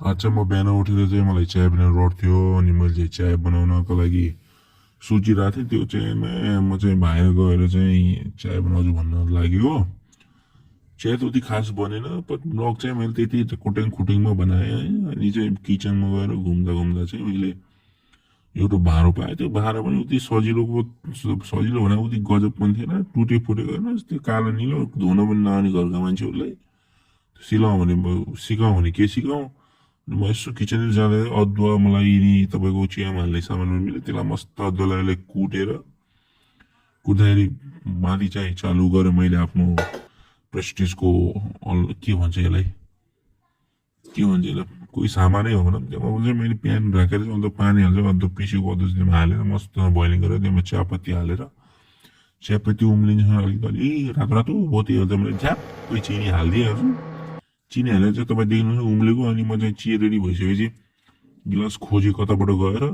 आज चाहिँ म बिहान उठेर चाहिँ मलाई चिया बनाउनु रड थियो अनि मैले चाहिँ चिया बनाउनको लागि सोचिरहेको थिएँ। त्यो चाहिँ म चाहिँ बाहिर गएर चाहिँ चिया बनाउँछु भन्न लाग्यो हो। चिया त उति खास बनेन, बट रक चाहिँ मैले त्यति कुटिङ खुटिङमा बनाएँ है। अनि चाहिँ किचनमा गएर घुम्दा घुम्दा चाहिँ मैले एउटा भाँडो पाएँ। त्यो भाँडो पनि उति सजिलो भने उति गजब पनि थिएन, टुटे फुटेको होइन, त्यो कालो निलो, धुन पनि नआउने घरका मान्छेहरूलाई। सिलाउँ भने सिकाउँ भने के सिकाउँ। म यसो किचनतिर जाँदा अदुवा मलाई नि तपाईँको चियामा हाल्ने सामानहरू मिल्यो, त्यसलाई मस्त अदुवालाई कुट्दाखेरि माथि चाहिँ चालु गरेँ मैले आफ्नो प्रेस्टिजको के भन्छ यसलाई, कोही सामानै हो भनौँ। त्यसमा चाहिँ मैले प्यान राखेर चाहिँ अन्त पानी हाल्छ, अन्त पिसेको अदुवा त्यसमा हालेर मस्त बोइलिङ गरेर त्यसमा चियापत्ती हालेर चियापत्ती उम्लिन्छ अलिकति रातो रातो हो, त्यो मैले झ्याप्पै चिनी हालिदिइहाल्छु। चिनी हालेर चाहिँ तपाईँ देख्नुहुन्छ उम्लेको। अनि म चाहिँ चिया रेडी भइसकेपछि गिलास खोजेँ कताबाट गएर,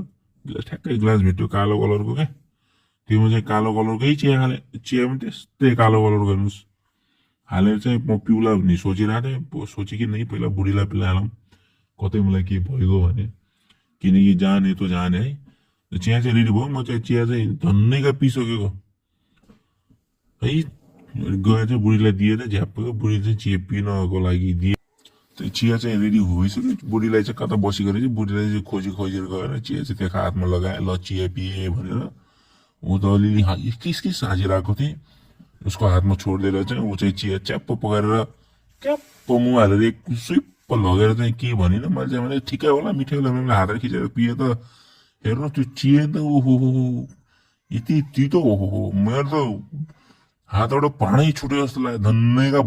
गिलास ठ्याक्कै गिलास भेट्यो कालो कलरको क्या। त्योमा चाहिँ कालो कलरकै चिया हाले, चिया पनि त्यस्तै कालो कलर गर्नुहोस् हालेर चाहिँ म पिउला भन्ने सोचिरहेको थिएँ। सोचेँ कि नै पहिला बुढीलाई पिलाइहालौँ, कतै मलाई के भइगयो भने, किनकि जाने त जाने है। चिया चाहिँ रेडी भयो। म चाहिँ चिया चाहिँ धन्नैका पिइसकेको है, गएर चाहिँ बुढीलाई दिएर झ्याप्पको बुढी चाहिँ चिया पिनको लागि दिए। त्यो चिया चाहिँ रेडी भइसक्यो। बुढीलाई चाहिँ कता बसी गरेर चाहिँ बुढीलाई चाहिँ खोजेर गएर चिया चाहिँ त्यहाँ हातमा लगाए, ल चिया पिए भनेर। ऊ त अलिअलि किस हाँसिरहेको थिएँ। उसको हातमा छोडिदिएर चाहिँ ऊ चाहिँ चिया च्याप्प पकाएर च्याप्प मुह हालेर एक सुइप्प लगेर चाहिँ के भनिनँ। मैले चाहिँ भने ठिकै होला, मिठै होला, मैले हात खिचेर पिएँ त हेर्नु त्यो चिया त ओहो यति तितो, ओहो मेरो त हातबाट पानै छुट्यो जस्तो लाग्यो धन्नैका।